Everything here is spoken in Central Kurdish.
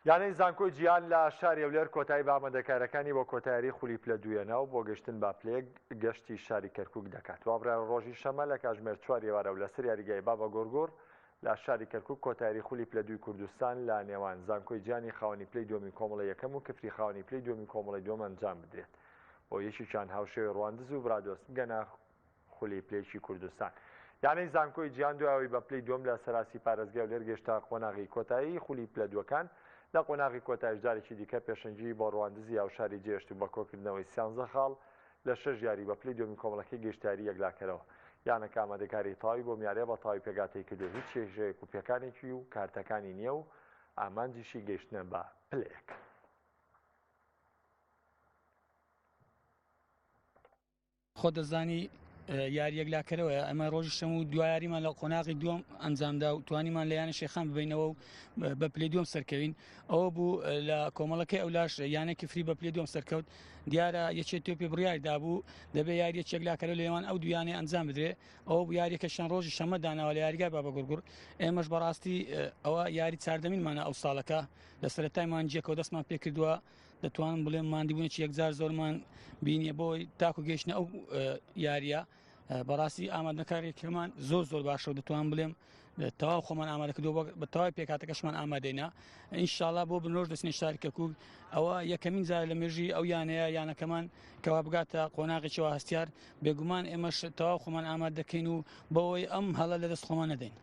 یانەی زانکۆی جیهان لە شاری هەولێر کۆتایی بە ئامادەکارییەکانی بۆ کۆتایاری خولی پلە دوویەنە و بۆ گەشتن بە پلەیەک گەشتی شاری کەرکوک دەکات. وا بڕیارە ڕۆژی شەممە لە کاژمێر چوار ئێوارە و لەسەر یاریگای بابا گۆرگۆر لە شاری کەرکوک کۆتایاری خولی پلە دووی کوردستان لە نێوان زانکۆی جیهانی خاوەنی پلەی دووەمی کۆمەڵەی یەکەم و کفری خاوەنی پلەی دووەمی کۆمەڵەی دووەم ئەنجام بدرێت بۆ یەکێکیان هاوشێوەی ڕواندز و برادۆست بگەنە خولی پلەیەکی کوردستان. یانەی زانکۆی جیهان دوای ئەوەی بە پلەی دووەم لە سەراستی پارێزگای هەولێر گەیشتە قۆناغی کۆتایی خولی پلە دووەکان، لە قۆناغی کۆتایش جارێکی دیکە پێشەنگیی بۆ ڕواندزی هاوشاری جێهێشت و بە کۆکردنەوەی سیانزە خاڵ لە شەش یاری بە پلەی دووەمی کۆمەڵەکەی گەیشتە یاری یەکلاکەرەوە. یانەکە ئامادەکاریی تەواوی بۆ میارە بە تەواوی پێکهاتەی کردووە، هیچ کێشەیەک و پێکانێکی و کارتەکانی نییە و ئامانجیشی گەیشتنە بە پلەیەک. خۆت دەزانی یاری یەکلاکەرەوەیە ئەمە ڕۆژی شەم و دو یاریمان لە قۆناغی دووەم ئەنجامدا و توانیمان لە یانە شێخان ببینەوە و بە پلی دووەم سەرکەوین ئەوە بوو لە کۆمەڵەکەی ئەولاش یانە کفری بە پلی دووەم سەرکەوت دیارە یەکێ تۆپی بڕیار دابوو دەبێ یاریە چێکلاکەرە لێوان ئەو دویانێ ئەنجام بدرێ ئەوە بوو یاریەکەشیان ڕۆژی شەمە داناوە لە یاریگای بابە گوڕگوڕ ئێمەش بەڕاستی ئەوە یاری چاردەمینمانە ئەو ساڵەکە لە سەرەتای مانجیەکەەوە دەستمان پێکردووە دەتوانم بڵێم ماندیبوونێکی یەکجار زۆرمان بینیە بۆی تاکو گەیشتە ئەو یاریە بەڕاستی ئامادەکاریەکەمان زۆر زۆر باشە و دەتوان بڵێم تەواو خۆمان ئامادە کردو بە تەواوی پێکاتەکەشمان ئامادەینە ئینشاءاللە بۆ بنۆش دەچنە شاری کەرکوک ئەوە یەکەمین جار لە مێژی ئەو یانەیە یانەکەمان کەوا بگاتە قۆناغێکیەوە هەستیار بێگومان ئێمەش تەواو خۆمان ئامادە دەکەین و بەوەی ئەم هەڵە لەدەست خۆمان نەدەین.